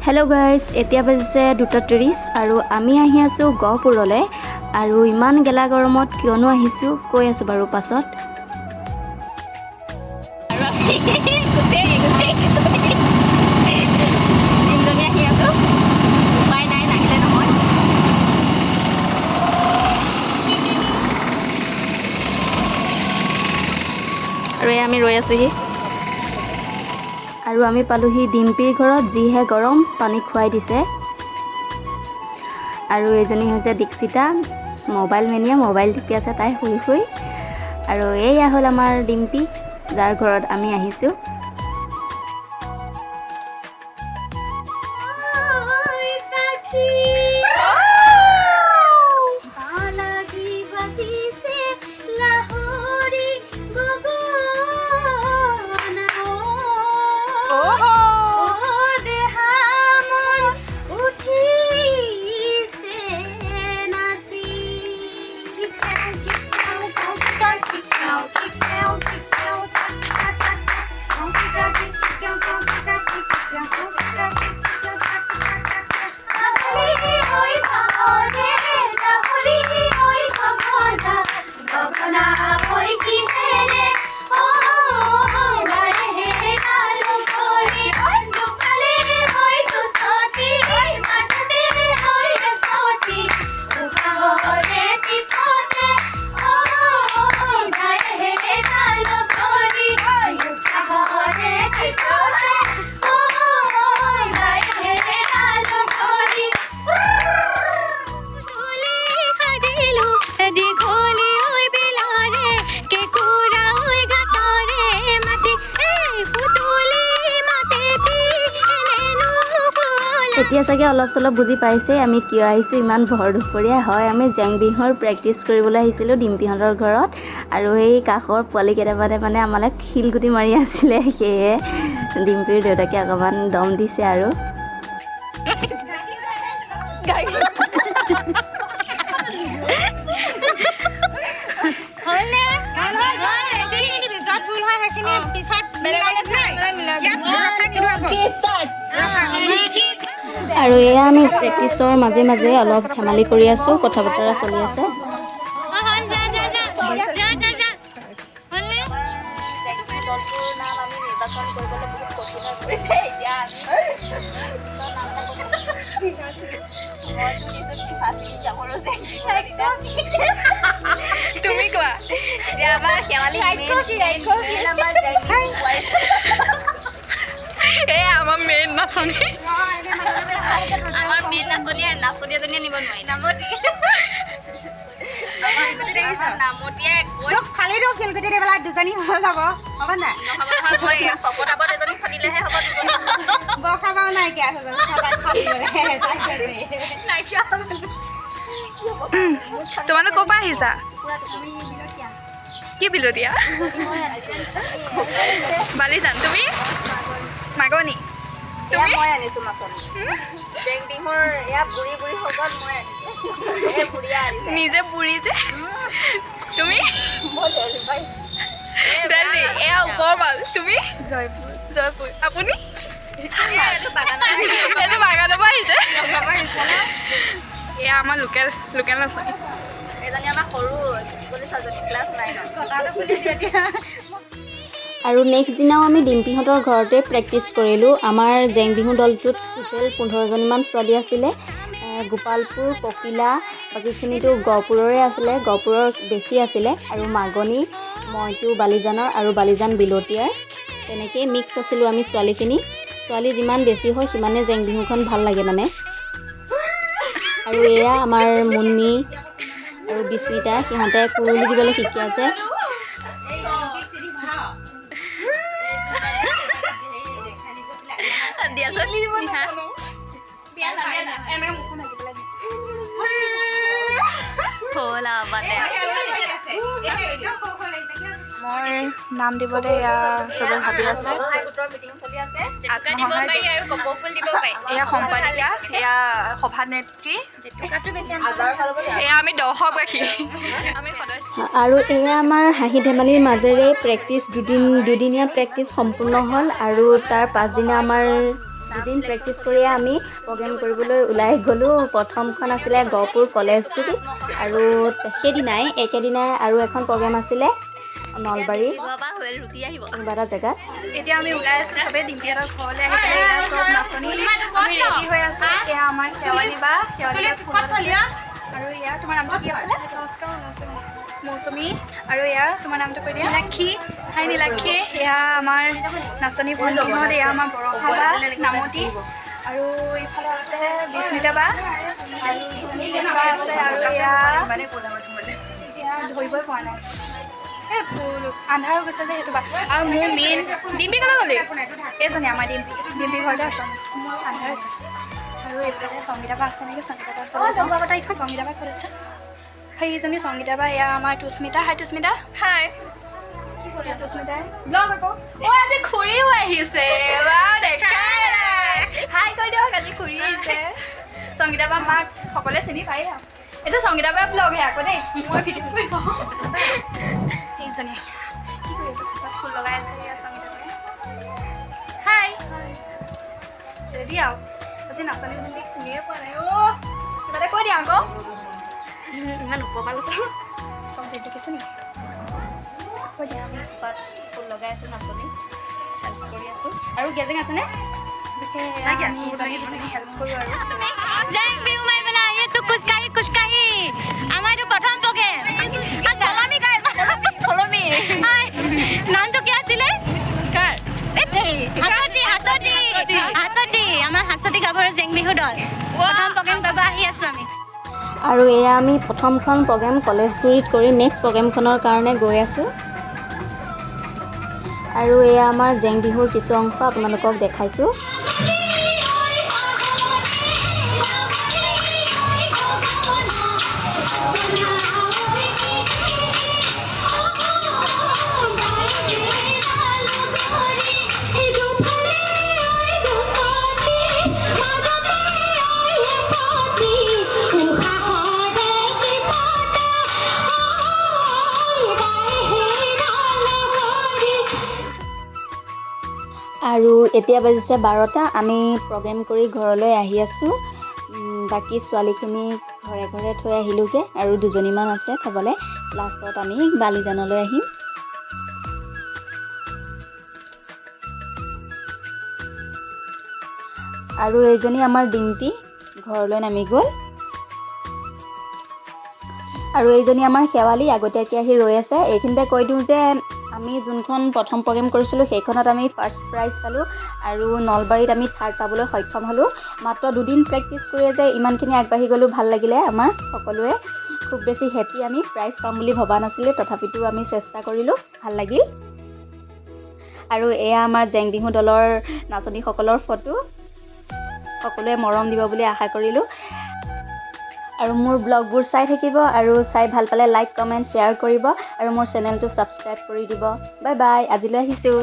Hello' guys, এতিয়া বাজিছে 2:30 আৰু আমি আহি আছোঁ গহপুৰলৈ। আৰু ইমান গেলা গৰমত কিয়নো আহিছোঁ কৈ আছোঁ বাৰু পাছত। আৰু আমি গোটেই গোটেই তিনিজনী আহি আছোঁ। উপায় নাই, নাহিলে নহয়। আৰু এই আমি ৰৈ আছোঁহি। আৰু আমি পালোহি ডিম্পীৰ ঘৰত। যিহে গৰম, পানী খুৱাই দিছে। আৰু এইজনী হৈছে দীক্ষিতা, মোবাইল মেনিয়া, মোবাইল টিপি আছে তাই শুই শুই। আৰু এইয়া হ'ল আমাৰ ডিম্পী, যাৰ ঘৰত আমি আহিছোঁ। এতিয়া চাগে অলপ চলপ বুজি পাইছেই আমি কিয় আহিছোঁ ইমান ভৰ দুপৰীয়া। হয়, আমি জেং বিহুৰ প্ৰেক্টিচ কৰিবলৈ আহিছিলোঁ ডিম্পীহঁতৰ ঘৰত। আৰু সেই কাষৰ পোৱালি কেইটামানে মানে আমালৈ শিলগুটি মাৰি আছিলে, সেয়ে ডিম্পীৰ দেউতাকে অকণমান দম দিছে। আৰু আৰু এয়া আমি প্ৰেক্টিচৰ মাজে মাজে অলপ ধেমালি কৰি আছোঁ, কথা বতৰা চলি আছে। দলটোৰ নাম আমি নিৰ্বাচন কৰিবলৈ বহুত কঠিন হৈ পৰিছে। এতিয়া আমি মইতো দিছোঁ ফাৰ্ষ্ট গাভৰু যে। তুমি কোৱা। এতিয়া আমাৰ শেৱালি মেইন, আমাৰ এয়া আমাৰ মেইন নাচনী। আমাৰ মেইন নাচনীয়ে, নাচনী এজনীয়ে নিব নোৱাৰি। নামতি নামতীয়ে খালি দিওঁ শিলগুটি দি পেলাই দুজনী হৈ যাব, হ'ব নাই? শকত আৱত এজনী ফাটিলেহে হ'ব দুজনী। বৰষা বাৰু নাইকিয়া হৈ গ'ল। নাইকিয়া হৈ গ'ল। তোমালোক ক'ৰ পৰা আহিছা? কি বিলতীয়া? বালিজান। তুমি মাগনি? তুমি? মই আনিছোঁ নাচনী জেং বিহুৰ। এয়া বুঢ়ী বুঢ়ী সকল মই আনিছোঁ। এই বুঢ়ীয়ে আনিছে। নিজে বুঢ়ী যে। তুমি? মই দেলহি। দেলহি। এয়া ওপৰ মাল। তুমি? জয়পুৰ। জয়পুৰ। আপুনি? এইটো বাগানৰ পৰা আহিছে। এয়া আমাৰ লোকেল লোকেল নাচনী। এজনী আমাৰ সৰু বুলি ছোৱালীজনী ক্লাছ 9ত। আৰু নেক্সট দিনাও আমি ডিম্পীহঁতৰ ঘৰতে প্ৰেক্টিচ কৰিলোঁ। আমাৰ জেং বিহু দলটোত টোটেল 15জনীমান ছোৱালী আছিলে। গোপালপুৰ, ককিলা, বাকীখিনিতো গহপুৰৰে আছিলে, গহপুৰৰ বেছি আছিলে। আৰু মাগনি, মইতো বালিজানৰ আৰু বালিজান বিলতীয়াৰ, তেনেকেই মিক্স আছিলোঁ আমি ছোৱালীখিনি। ছোৱালী যিমান বেছি হয় সিমানেই জেং বিহুখন ভাল লাগে মানে। আৰু এয়া আমাৰ মুন্মি আৰু বিস্মিতা, সিহঁতে কুৰুলি দিবলৈ শিকি আছে। দিয়াচোন। হ'ল আৰু মানে। মোৰ নাম দিবলৈ এয়া চবে ভাবি আছে। দিব পাৰি আৰু কপৌ ফুল দিব পাৰি। এয়া সম্পাদিকা, এয়া সভানেত্ৰী, এয়া আমি দৰ্শক, বাকী আমি সদস্য। আৰু এয়া আমাৰ হাঁহি ধেমালিৰ মাজেৰে প্ৰেক্টিচ দুদিন, দুদিনীয়া প্ৰেক্টিচ সম্পূৰ্ণ হ'ল। আৰু তাৰ পাছদিনা আমাৰ দুদিন প্ৰেক্টিচ কৰিয়ে আমি প্ৰগ্ৰেম কৰিবলৈ ওলাই গ'লোঁ। প্ৰথমখন আছিলে গহপুৰ কলেজগুৰিত আৰু সেইদিনাই একেদিনাই আৰু এখন প্ৰগ্ৰেম আছিলে নলবাৰী কোনোবা এটা জেগাত। এতিয়া আমি ওলাই আছোঁ চবেই ডিম্পীহঁতৰ ঘৰলৈ আহি পেলাই। এয়া চব নাচনী আমি ৰেডি হৈ আছোঁ। এয়া আমাৰ শেৱালি বা, শেৱালি বা ফোনত আছে। আৰু এয়া তোমাৰ নামটো কি আছিলে? মৌচুমী। আৰু এয়া তোমাৰ নামটো কৈ দিয়া। নীলাক্ষী। হাই নীলাক্ষী। এয়া আমাৰ নাচনী ভণ্টিহঁত। এয়া আমাৰ বৰষা বা, নামতি। আৰু এইফালে আছে বিস্মিতা বা আৰু বা আছে। আৰু এয়া এয়া ধৰিবই পৰা নাই, এই আন্ধাৰ হৈ গৈছে যে সেইটো বা। আৰু মোৰ মেইন ডিম্পী ক'লৈ গ'লি? এইজনী আমাৰ ডিম্পী। ডিম্পী ঘৰতে আছোঁ আমি। আন্ধাৰ হৈছে। আৰু এইফালে সংগীতা বা আছে নেকি? সংগীতা বা আছে। সংগীতা বা ক'ত আছে? সেইজনী সংগীতা বা। এয়া আমাৰ তুস্মিতা। হাই তুস্মিতা। হাই। কি কৰি আছে তুস্মিতাই? ব্লগ আকৌ। অ' আজি খুৰীও আহিছে বা, দেখাই নাই। হাই কৈ দিয়ক। আজি খুৰী আহিছে। সংগীতা বা মাক সকলোৱে চিনি পায়েই আৰু এইটো সংগীতা বা ব্লগহে আকৌ দেই, মই ভিডিঅ' কৰিছোঁ। সেইজনী কি কৰি আছে? কিবা ফুল লগাই আছে। এয়া সংগীতা বাই। হাই। ৰেডি আৰু আজি নাচনী ভণ্টিক চিনিয়ে পোৱা নাই। অ' কিবা এটা কৈ দিয়া আকৌ। ইমান উপমাল আছে। চব দেখিছে নেকি? কৈ দিয়া। আমি খোপাত ফুল লগাই আছোঁ, নাচনী হেল্প কৰি আছোঁ। আৰু গেজেং আছেনে? আমি ইজনী সিজনী হেল্প কৰোঁ আৰু জেং বিহু মাৰি পেলাই আহি আছো খোজকাঢ়ি খোজকাঢ়ি। আমাৰ এইটো প্ৰথম প্ৰগ্ৰেম। কলমি। নামটো কি আছিলে? হাচতি, হাচতি, হাচতি। আমাৰ হাচতি গাভৰু জেং বিহু দল, প্ৰথম প্ৰগ্ৰেম কৰিব আহি আছো আমি। আৰু এয়া আমি প্ৰথমখন প্ৰগ্ৰেম কলেজগুৰিত কৰি নেক্সট প্ৰগ্ৰেমখনৰ কাৰণে গৈ আছোঁ। আৰু এয়া আমাৰ জেং বিহুৰ কিছু অংশ আপোনালোকক দেখাইছোঁ। আৰু এতিয়া বাজিছে 12টা। আমি প্ৰগ্ৰেম কৰি ঘৰলৈ আহি আছোঁ। বাকী ছোৱালীখিনি ঘৰে ঘৰে থৈ আহিলোঁগৈ আৰু দুজনীমান আছে থ'বলৈ। লাষ্টত আমি বালিজানলৈ আহিম। আৰু এইজনী আমাৰ ডিম্পী ঘৰলৈ নামি গ'ল। আৰু এইজনী আমাৰ শেৱালি আগতীয়াকৈ আহি ৰৈ আছে। এইখিনিতে কৈ দিওঁ যে আমি যোনখন প্ৰথম প্ৰগ্ৰেম কৰিছিলোঁ, সেইখনত আমি ফাৰ্ষ্ট প্ৰাইজ পালোঁ আৰু নলবাৰীত আমি থাৰ্ড পাবলৈ সক্ষম হ'লোঁ। মাত্ৰ দুদিন প্ৰেক্টিচ কৰিয়ে যে ইমানখিনি আগবাঢ়ি গ'লোঁ, ভাল লাগিলে আমাৰ সকলোৰে। খুব বেছি হেপী। আমি প্ৰাইজ পাম বুলি ভবা নাছিলোঁ, তথাপিতো আমি চেষ্টা কৰিলোঁ, ভাল লাগিল। আৰু এয়া আমাৰ জেং বিহু দলৰ নাচনীসকলৰ ফটো। সকলোৱে মৰম দিব বুলি আশা কৰিলোঁ। আৰু মোৰ ব্লগবোৰ চাই থাকিব আৰু চাই ভাল পালে লাইক, কমেণ্ট, শ্বেয়াৰ কৰিব আৰু মোৰ চেনেলটো ছাবস্ক্ৰাইব কৰি দিব। বাই বাই, আজিলৈ আহিছোঁ।